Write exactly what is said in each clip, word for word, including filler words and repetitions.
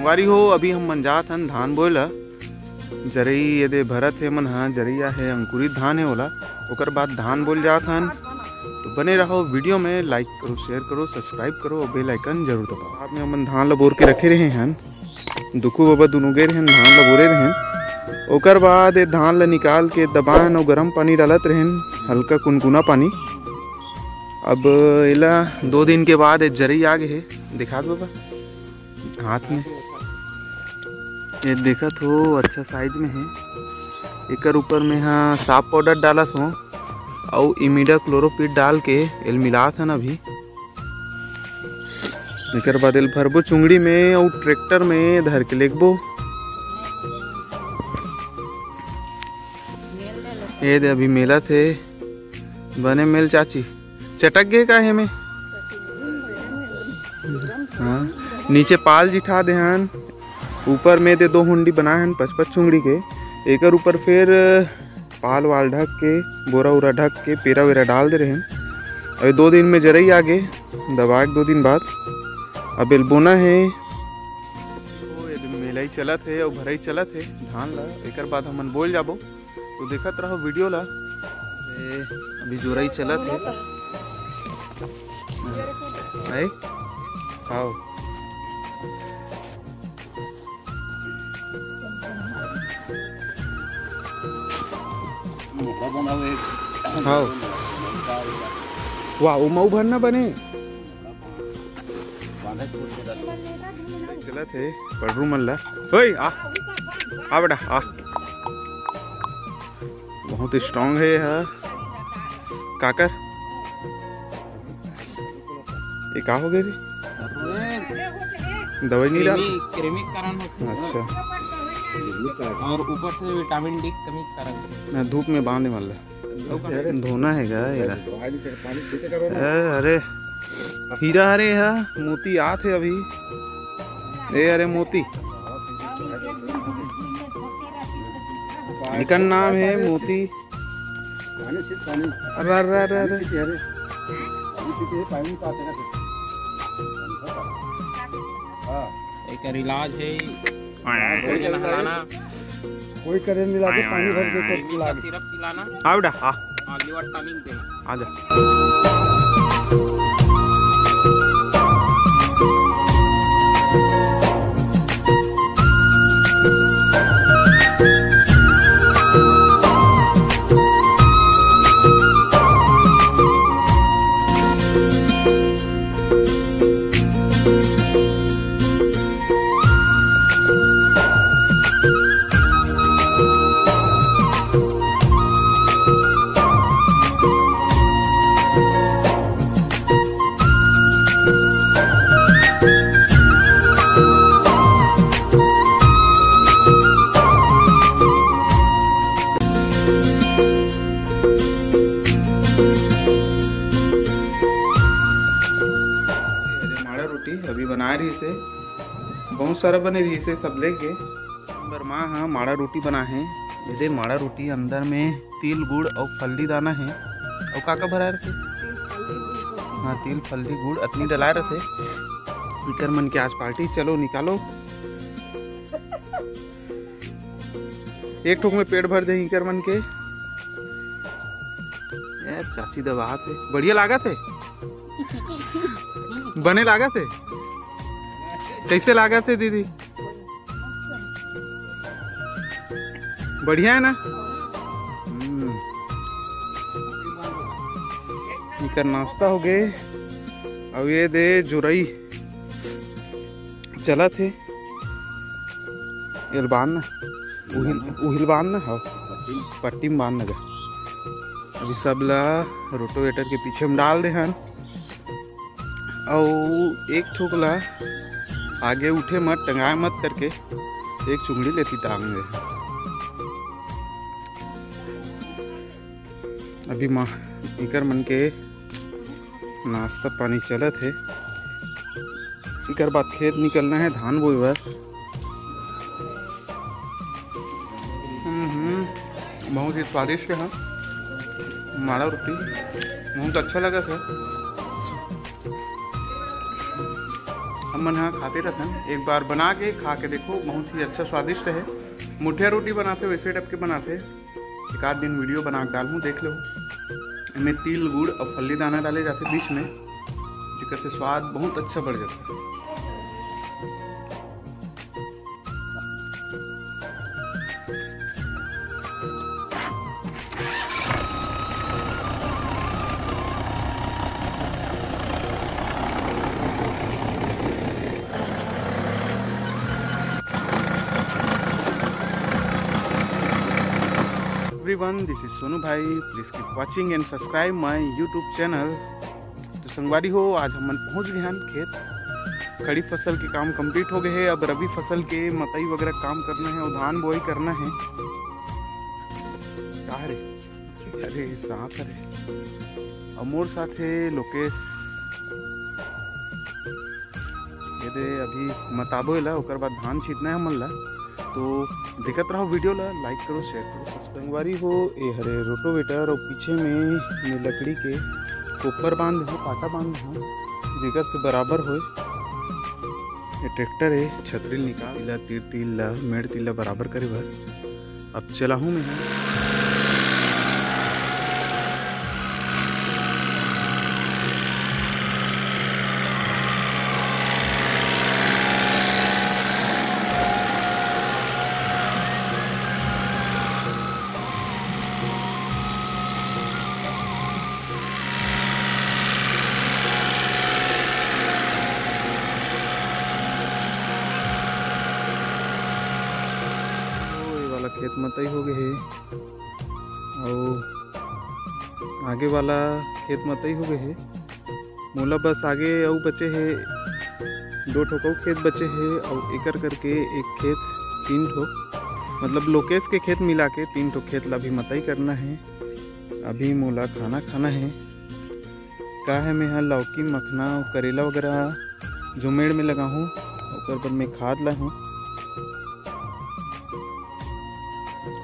संगवारी हो, अभी हम मन जात हन धान बोए ला। जरई ये दे भरत हे मन हा, जरई आहे, अंकुरित धान हे ओला। ओकर बाद धान बोल जात हन। तो बने रहो वीडियो में, like करो, share करो, subscribe करो और bell icon जरूर दबाओ। बाद में हमन धान ला बोर के रखे रहे हन, दुखू बाबा दुनों गए रहन, धान ला बोरे रहन। ओकर बाद ये धान ला निकाल के दबान और गरम पानी डालत रहन, हल्का कुनकुना पानी। अब एला दो दिन के बाद ये जरई आ गे हे, दिखा दो बाबा हाथ में। ये देखत हो, अच्छा साइज में हे। एकर ऊपर में हा साफ पाउडर डालत हो अउ इमिडाक्लोरोपिड डाल के एल मिलात हन अभी। एकर बाद एल भरबो चुंगड़ी में अउ ट्रैक्टर में धर के लेगबो। ये दे अभी मेलत हे, बने मेल चाची। चटक गे का हे में? हाँ, नीचे पाल जिठा देहन, ऊपर में दे दो हुंडी बनाए हन पचपच चुंगड़ी के। एकर ऊपर फिर पाल वाल ढक के, बोरा उरा ढक के, पेरा वेरा डाल दे रहेन। अउ दो दिन में जरई आ गे, दबा के दो दिन बाद। अब एल बोना हे। ओ, ये दे मेलई चलत हे अउ भरई चलत हे धान ला। एकर बाद हमन बोल जाबो। तो देखत रहो वीडियो ला। ए, अभी जोरई चलत हे। आए? आओ। मोटा बनावे। हाँ। वाह, वो मऊ भरना बने। चलत हे पड़रू मन ला। ओए, आ, आ बेटा, आ। बहुत स्ट्रांग हे ये हा। काकर? ये का हो गए रे? दवाई नहीं डाल? कृमि, कृमि कारण होथे। अच्छा। और ऊपर से विटामिन डी कमी कारण। ना, धूप में बांधे वाला। धोना हे गा एला। ए, अरे, हीरा हरे हा, मोती आत हे अभी। ए, अरे मोती। एकर नाम हे मोती। पानी छिट, पानी। अरे, अरे, अरे, अरे। पानी छिट, अरे। पानी छिट, ये पानी पास है ना। हाँ। एकर इलाज हे। कोई करंट नहीं लागे, पानी भर के तो नीम का लागे। सिरप पिलाना। हाँ बेटा, हाँ। हाँ, लिवर टॉनिक देना। आ जा। अरे, माड़ा रोटी अभी बनाए रहिस हे, बहुत सारा बने रहिस हे, सब लेके। नंबर माँ हा माड़ा रोटी बना हे। ये दे माड़ा रोटी, अंदर में तिल, गुड़ अउ फल्ली दाना हे। अउ का का भराए रथे? हाँ, तिल, फल्ली, गुड़ अतनी डलाए रथे। इकर मन के आज पार्टी, चलो निकालो। एक ठोक में पेट भर दे इकर मन के। ए, चाची दबात हे, बढ़िया लागत हे। बने लागत हे। कैसे लागत हे दीदी? बढ़िया हे ना? हम्म। इकर नाश्ता हो गे। अब ये दे जुरई चलत हे। एल बांध ना। उहिल, उहिल बांध ना, हाँ। पट्टी में बांध ना गा। अभी सब ला रोटोवेटर के पीछे में डाल दे हन। अउ एक ठोक ला आगे उठे मत, टंगाए मत करके एक चुंगड़ी लेती टांग दे। अभी माँ इकर मन के नाश्ता पानी चलत हे। इकर बाद खेत निकलना हे धान बोए बर। हम्म, हम्म, बहुत ही स्वादिष्ट हे माड़ा रोटी, बहुत अच्छा लगत हे। हम मन ह खाते रथन, एक बार बना के खा के देखो, बहुत ही अच्छा स्वादिष्ट है। मुठिया रोटी बनाते वैसे टाइप के बनाते। एक आध दिन वीडियो बना के डालहूँ, देख लो। एमे तिल, गुड़ और फल्ली दाना डाले जाते बीच में, जेकर से स्वाद बहुत अच्छा बढ़ जाता है। Everyone, this is Sonu Bhai. Please keep watching and subscribe my YouTube channel. तो संगवारी हो, आज हमन पहुंच गए हैं खेत। खड़ी फसल के काम कंप्लीट हो गए है। अब रबी फसल के मकई वगैरह काम करना है और धान बोआई करना है। का रे? अरे सांप रे। और मोर साथ है लोकेश। ये दे अभी मताबो एला, ओकर बाद धान छीतना है हमन ला। तो देखत रहो वीडियो ला, लाइक करो, शेयर करो, सब्सक्राइब। संगवारी हो, ए हरे रोटोवेटर और पीछे में, में लकड़ी के कोपर बांध हो, पाटा बांध हो, जेकर से बराबर होए। ये ट्रैक्टर है, छतरी निकाल ला, तीर तीर ला, मेड़ तीर ला बराबर करे बर। अब चलाहूँ मैं। ओ, ये वाला खेत मतई हो गए हे, अउ आगे वाला खेत मतई हो गए हे। मोला बस आगे अउ बचे हे, दो ठो अउ खेत बचे हे, अउ एकर करके एक खेत, तीन ठो, मतलब लोकेश के खेत मिला के तीन ठो खेत ला भी मतई करना हे। अभी मोला खाना खाना हे। का हे, मैं ह लौकी, मखना अउ करेला वगैरह जो मेड़ में लगाहूँ, ओकर बर मैं खाद लाहूँ।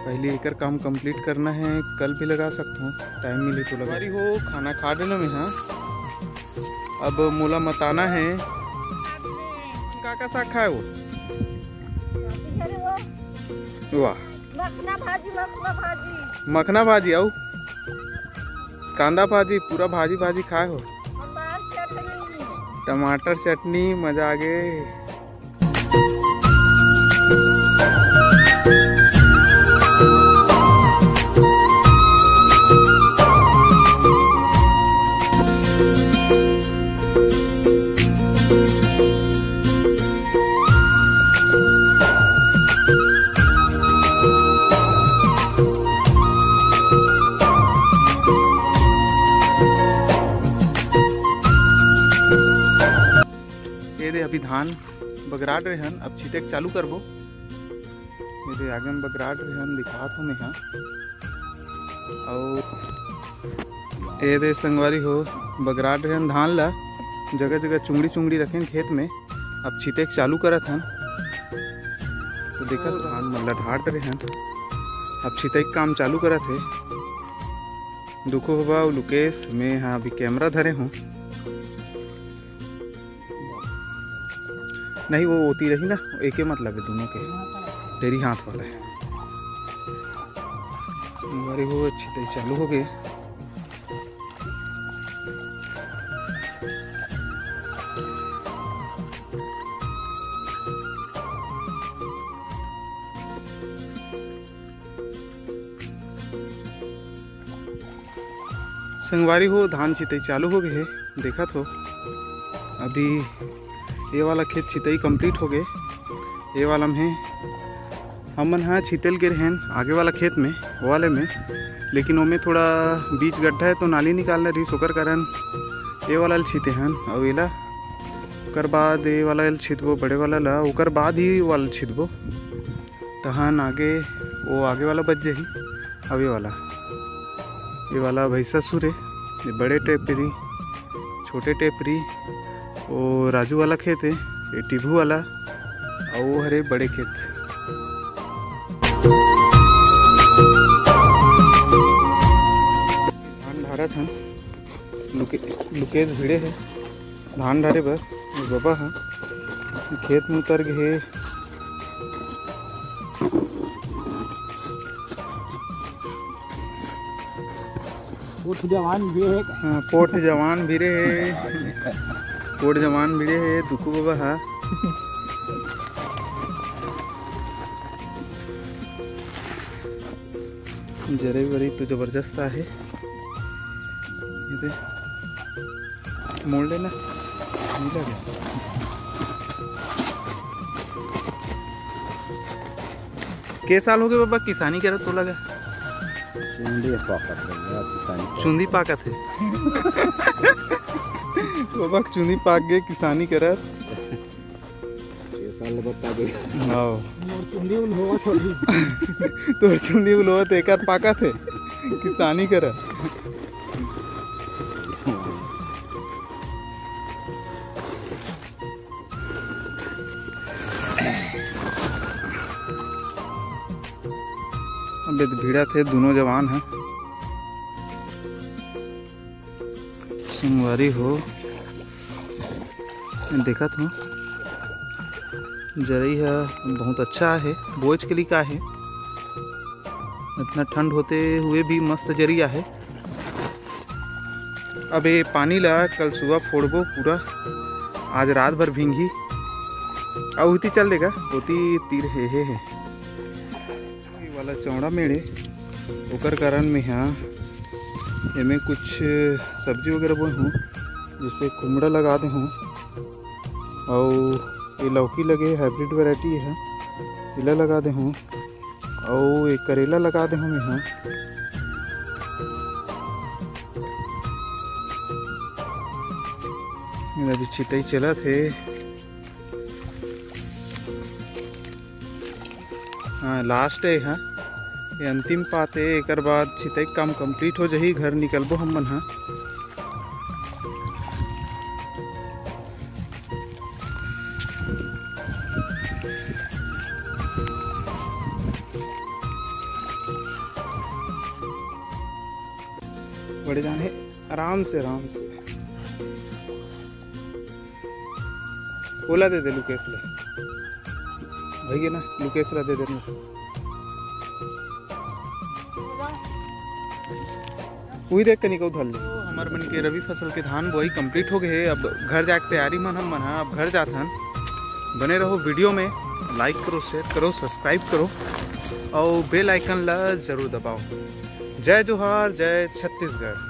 पहले एकर काम कंप्लीट करना है, कल भी लगा सकता हूँ, टाइम मिली तो लगा। संगवारी हो, खाना खा लेना मैं ह। अब मोला मताना है, का का साग खाए हो? वाह, मखना भाजी, मखना भाजी। मखना भाजी अउ कांदा भाजी, पूरा भाजी भाजी खाए हो। टमाटर चटनी। टमाटर चटनी, मजा आ गे। ये दे अभी धान बगराट रेहन, अब छिते के चालू करबो। ये दे आगे में बगराट रेहन, दिखात हो मैं हा। अउ ए दे संगवारी हो, बगराट रेहन धान ला, जगह जगह चुंगड़ी चुंगड़ी रखेन खेत में, अब छिते के चालू करत हन। तो देखत धान मन ला ढाट रेहन, अब छिते के काम चालू करत हे। दुखू बाबा अउ लुकेश, मैं हा अभी कैमरा धरे हूँ। नहीं, वो ओती रही ना, एके मतलब है दोनों के। डेरी हाथ वाला है। हमारी वो अच्छी तरह चालू हो गई। संगवारी हो, धान छितई चालू हो गए हे, देखत हो। अभी ये वाला खेत छितई complete हो गए। ये वाला में हमन हा छितल गे रहेन आगे वाला खेत में, वो वाले में, लेकिन ओमे थोड़ा बीच गड्ढा है तो नाली निकालना रहिस, ओकर कारण ये वाला ल छिते हन। अउ एला ओकर बाद ये वाला ल छितबो, बड़े वाला ला, ओकर बाद ही वाला ल छितबो। तहन आगे, वो आगे वाला बच जाही। अब ये वाला, ये वाला भैंसा सुर है, ये बड़े टेपरी, छोटे टेपरी, वो राजू वाला खेत है, ये टिभू वाला, और वो हरे बड़े खेत। धान ढारत हन, लुके-, लुकेश भिड़े है धान ढारे बर, ये बबा है। खेत में उतर गे हे। उठ जवान भी हे। हाँ, पोठ जवान भी रहे। पोठ जवान भी रहे दुकू बाबा हा। जरई वरई तो जबरदस्त आहे। ये दे, मोड़ लेना। नीला गया। के साल हो गए बाबा किसानी करत तोला गा? चुंदी पाकत हे यार, किसानी करत। चुंदी पाकत हे। बाबा चुंदी पाक गए किसानी करत। ये साल बता दे। हाँ। मोर चुंदी उल होवत होही। तोर चुंदी उल होवत, एकर पाकत हे। किसानी करत। अबे तो भिड़त हे दोनों जवान ह। संगवारी हो, देखत हो, जरई ह बहुत अच्छा हे, बोएच के लिए का हे, इतना ठंड होते हुए भी मस्त जरई आहे। अब ये पानी ला कल सुबह फोड़बो पूरा, आज रात भर भींगी, अउ ओती चल देगा, ओती तीर हे, हे, हे। ये वाला चौड़ा मेड़ हे, ओकर कारण में हा एमे कुछ सब्जी वगैरह बोए हूँ, जैसे कुमड़ा लगा दे हूँ, अउ ये लौकी लगे, hybrid variety हे, एला लगा दे हूँ, अउ ये करेला लगा दे हूँ मैं हा। अभी छितई चलत हे। हाँ, last हे हा, ये अंतिम पात हे, एकर बाद छितई काम complete हो जाही, घर निकलबो हमन हा। बड़े जान हे, आराम से, आराम से। ओला दे दे लुकेश ला। भैया ना, लुकेश ला दे दे ना। उही देख कनिक अउ धर ले। तो हमर मन के रबी फसल के धान बोआई complete हो गए हे। अब घर जाके तैयारी मन हम मन हा, अब घर जात हन। बने रहो video में, like करो, share करो, subscribe करो अउ bell icon ला जरूर दबाओ। जय जोहार, जय छत्तीसगढ़।